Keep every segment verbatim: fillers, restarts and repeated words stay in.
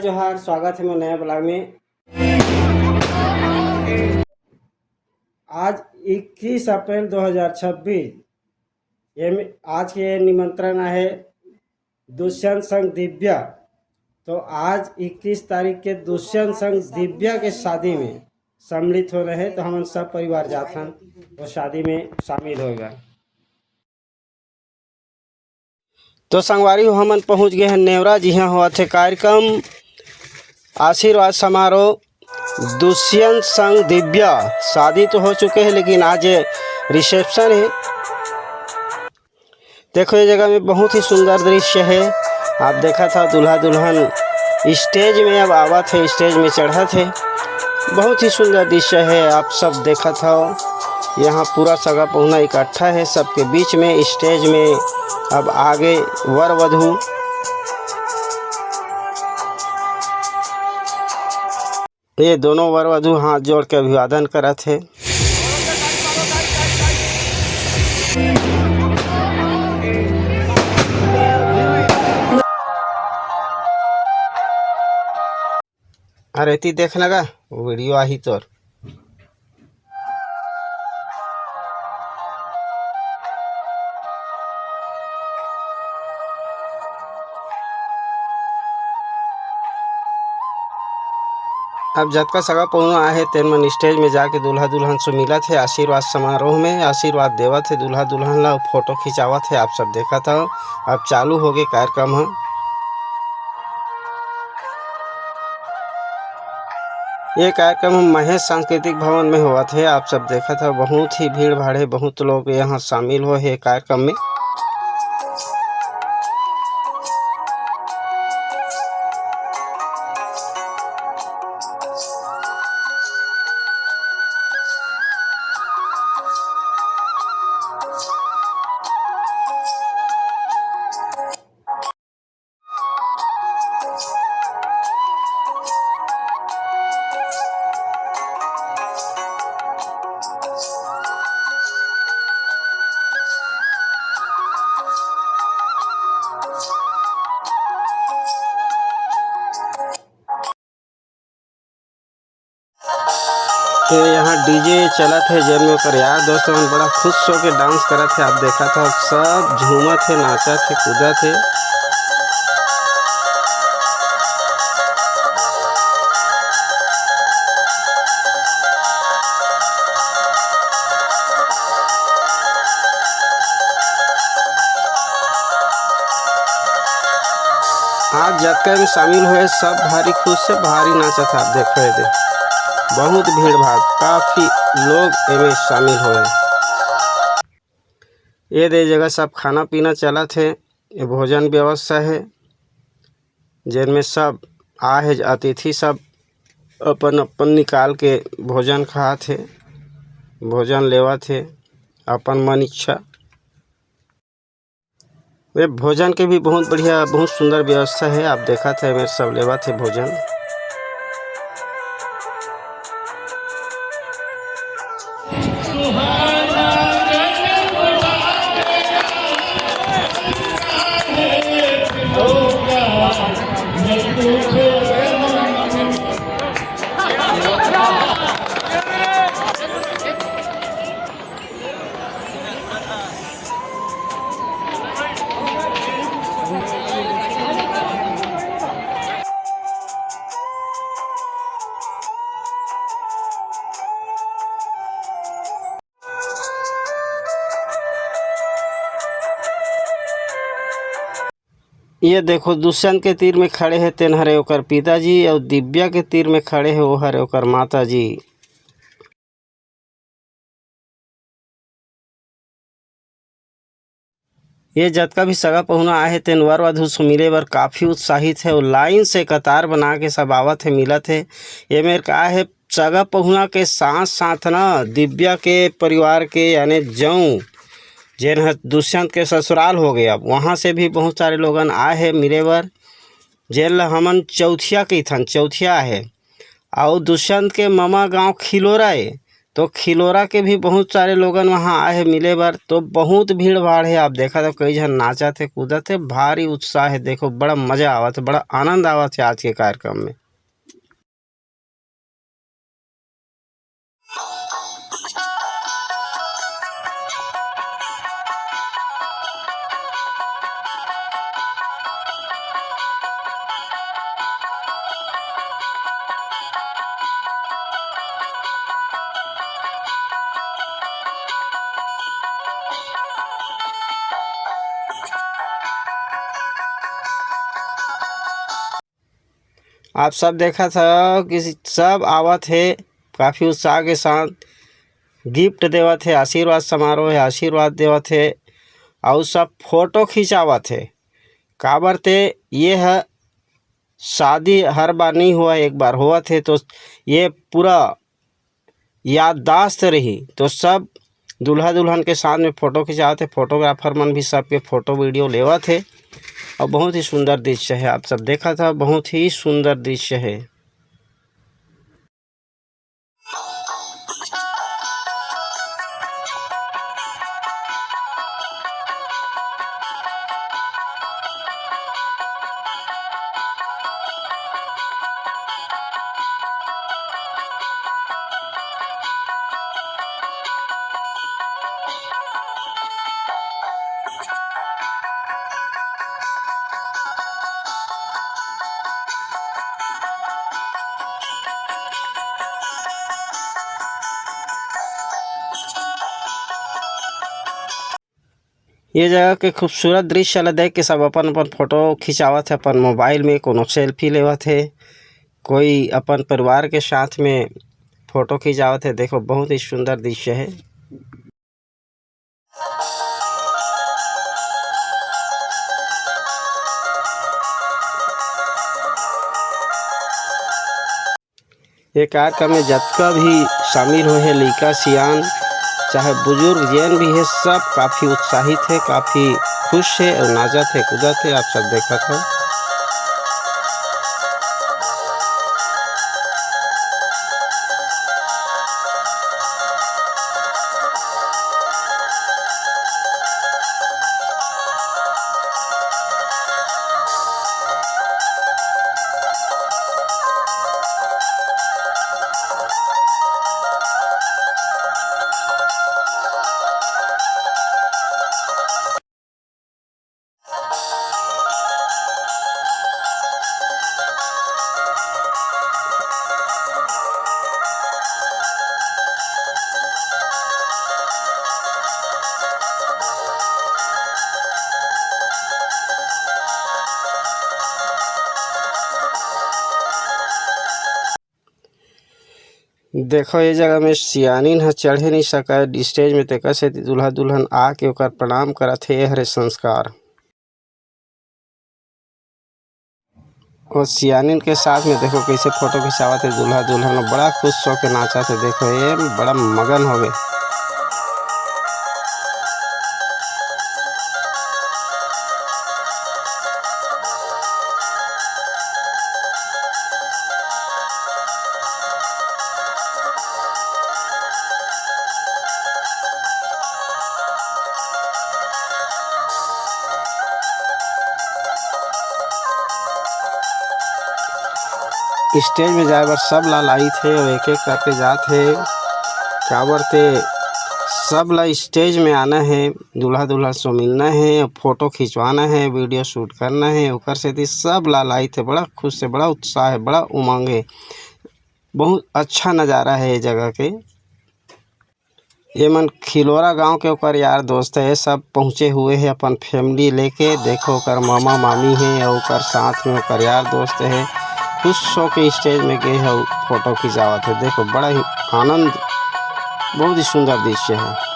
जोहार, स्वागत है मोर नया vlog में। आज इक्कीस अप्रैल दो हज़ार छब्बीस, ये में, आज के निमंत्रण आहे दुष्यंत संग दिव्या। तो आज इक्कीस तारीख के दुष्यंत संग दिव्या के शादी में सम्मिलित हो रहे, तो हमन सब परिवार जाथन वो शादी में शामिल होएगा। तो संगवारी हो, हमन पहुंच गए हैं नेवरा, जिहां होवत हे कार्यक्रम आशीर्वाद समारोह दुष्यंत संग दिव्या। शादी तो हो चुके हैं, लेकिन आज रिसेप्शन है। देखो, ये जगह में बहुत ही सुंदर दृश्य है। आप देखत हव, दूल्हा दुल्हन स्टेज में अब आवत है, स्टेज में चढ़त है। बहुत ही सुंदर दृश्य है, आप सब देखत हव। यहाँ पूरा सगा पहुना इकट्ठा है, सबके बीच में स्टेज में अब आगे वर वधू। ये दोनों वर वधू हाथ जोड़ के अभिवादन करत हे। अरे, एती देख ना गा, वीडियो आही तोर। अब जतका सगा पहुना आहे, तेन मन स्टेज में जाके दूल्हा दुल्हन से मिलत हे। आशीर्वाद समारोह में आशीर्वाद देवत हे दूल्हा दुल्हन ला, फोटो खिंचावत हे। आप सब देखत हव, अब चालू होगे कार्यक्रम ह। ये कार्यक्रम ह महेश सांस्कृतिक भवन में होवत हे। आप सब देखत हव, बहुत ही भीड़ भाड़ हे, बहुत लोग यहाँ शामिल होए हे कार्यक्रम में। तो यहाँ डीजे चलत हे, जेन में ओकर यार दोस्त मन बड़ा खुश होके डांस करत हे। आप देखत हव, सब झूमत हे, नाचत हे, कूदत हे। आज जतका भी शामिल होए, सब भारी खुश हे, भारी नाचत हे। आप देखो, ये दे, बहुत भीड़ भाड़, काफी लोग एमे शामिल होए। ये दे जगह सब खाना पीना चलत हे, ये भोजन व्यवस्था हे, जेन में सब आहे अतिथि, सब अपन अपन निकाल के भोजन खात हे, भोजन लेवत हे अपन मन इच्छा। ये भोजन के भी बहुत बढ़िया, बहुत सुंदर व्यवस्था हे। आप देखत हे, एमे सब लेवत हे भोजन। ये देखो, दुष्यंत के तीर में खड़े हे, तेन हरे ओकर पिताजी, अउ दिव्या के तीर में खड़े हे, वो हरे ओकर माताजी। ये जतका भी सगा पहुना आहे, तेन वर वधू से मिले बर काफी उत्साहित हे अउ लाइन से कतार बना के सब आवत हे, मिलत हे। ये मेर का हे, सगा पहुना के साथ साथ ना, दिव्या के परिवार के, यानी जऊ, जेन ह दुष्यंत के ससुराल हो गए, अब वहाँ से भी बहुत सारे लोगन आए हे मिले बर, जेन ल हमन चौथिया कहिथन, चौथिया आहे। अउ दुष्यंत के ममा गांव खिलोरा ए, तो खिलोरा के भी बहुत सारे लोगन वहाँ आए हे मिले बर। तो बहुत भीड़ भाड़ हे, आप देखत हो कई झन नाचत हे, कूदत हे, भारी उत्साह हे। देखो, बड़ा मजा आवत हे, बड़ा आनंद आवत हे आज के कार्यक्रम में। आप सब देखत हव कि सब आवत हे, काफ़ी उत्साह के साथ गिफ्ट देवत हे, आशीर्वाद समारोह हे, आशीर्वाद देवत हे, अउ सब फोटो खिंचावत हे। काबर ते ये ह शादी हर बार नहीं हुआ, एक बार होवत हे, तो ये पूरा याददाश्त रही। तो सब दूल्हा दुल्हन के साथ में फोटो खिंचावत हे, फोटोग्राफर मन भी सबके फोटो वीडियो लेवत हे, और बहुत ही सुंदर दृश्य हे। आप सब देखत हव, बहुत ही सुंदर दृश्य हे। ये जगह के खूबसूरत दृश्य ल देख के सब अपन अपन फोटो खिंचावत हे, अपन मोबाइल में कोनो सेल्फी लेवत हे, कोई अपन परिवार के साथ में फोटो खिंचावत हे। देखो, बहुत ही सुंदर दृश्य हे। ये कार्यक्रम में जतका भी शामिल होए हे, लइका सियान चाहे बुजुर्ग जेन भी हे, सब काफ़ी उत्साहित हे, काफ़ी खुश हे और नाचत हे, कूदत हे। आप सब देखत हो। देखो, ये जगह में सियानिन ह चढ़े नहीं सकय stage में, तेकर सेती दूल्हा दुल्हन आके ओकर प्रणाम करत हे। ये हरे संस्कार। और सियानिन के साथ में देखो, कैसे फोटो खिंचावत हे दूल्हा दुल्हन, बड़ा खुश होके नाचत हे। देखो, ये बड़ा मगन होवे। Stage में जाए बर सब ला लाइत हे और एक एक करके जात हे, काबर ते सब ला stage में आना हे, दूल्हा दुल्हन से मिलना हे, फोटो खिंचवाना हे, video shoot करना हे, ओकर सेती सब ला लाइत हे। बड़ा खुश हे, बड़ा उत्साह हे, बड़ा उमंग हे। बहुत अच्छा नज़ारा हे ये जगह के। ये मन खिलोरा गांव के ओकर यार दोस्त हे, सब पहुँचे हुए हे अपन family लेके। देखो, ओकर मामा मामी हे और ओकर साथ में ओकर यार दोस्त हे, खुश होके stage में गए हे, फोटो खिंचावत हे। देखो, बड़ा ही आनंद, बहुत ही सुंदर दृश्य हे।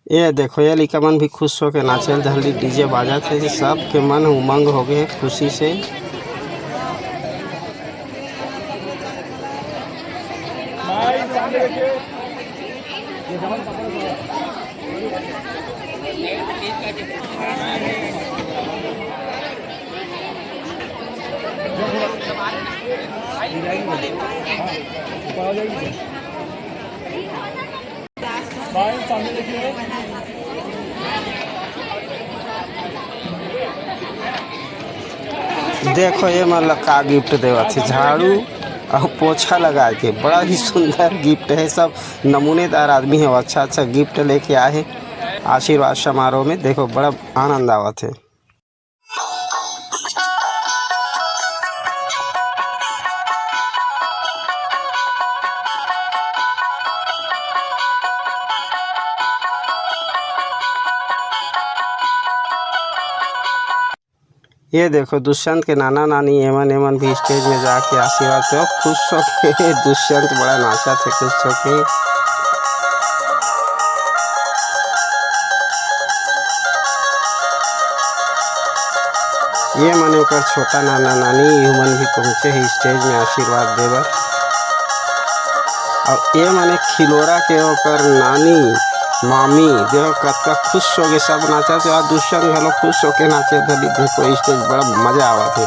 ये देखो, ये लइका मन भी खुश होके नाचल धरली, डीजे बाजत हे, सबके मन उमंग हो गए खुशी से। देखो, ये मन ला का गिफ्ट देवत हे, झाड़ू अउ पोछा लगा के। बड़ा ही सुंदर गिफ्ट हे, सब नमूनेदार आदमी हे, अच्छा अच्छा गिफ्ट लेके आए हे आशीर्वाद समारोह में। देखो, बड़ा आनंद आवत हे। ये देखो, दुष्यंत के नाना नानी, एमन एमन भी स्टेज में जाके आशीर्वाद दे, खुश होके दुष्यंत बड़ा नाचत हे खुश होके। ये मने ओकर छोटा नाना नानी, इहू मन भी पहुँचे हे स्टेज में आशीर्वाद दे बर। अउ ये मने खिलोरा के ओकर नानी मामी, देखो कतका खुश होके सब नाचत हे, अउ दुष्यंत घलो खुश होके नाचे धरी। देखो, स्टेज बड़ा मजा आवत हे।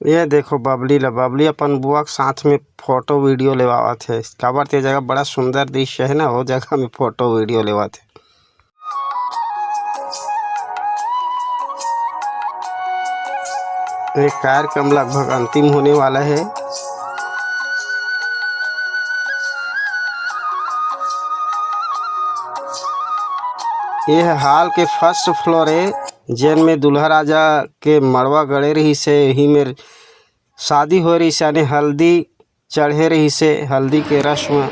ये देखो बबली ला, बबली अपन बुआ के साथ में फोटो वीडियो लेवावत हे। काबर ते जगह बड़ा सुंदर दृश्य हे ना, वो जगह में फोटो वीडियो लेवत हे। ये कार्यक्रम लगभग अंतिम होने वाला हे। ये ह हॉल के फर्स्ट फ्लोर हे, जेन में दूल्हा राजा के मड़वा गड़े रहिस हे, यही में शादी होए रहिस हे, यानी हल्दी चढ़े रहिस हे, हल्दी के रस्म।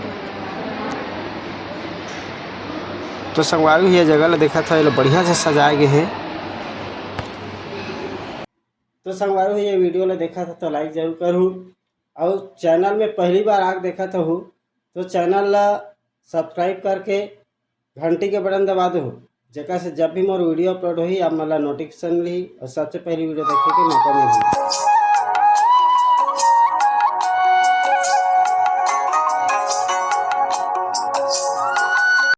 तो संगवारी हो, ये जगह ला देखत हव, एला बढ़िया से सजाए गे हे। तो संगवारी हो, ये वीडियो ला देखत हव तो लाइक जरूर करहू, अउ चैनल में पहली बार आके देखत हव तो चैनल ला सब्सक्राइब करके घंटी के बटन दबा दो, जेकर से जब भी मोर वीडियो अपलोड होही, आप मन ला नोटिफिकेशन मिलही अउ सबसे पहली वीडियो देखे के मौका मिलही।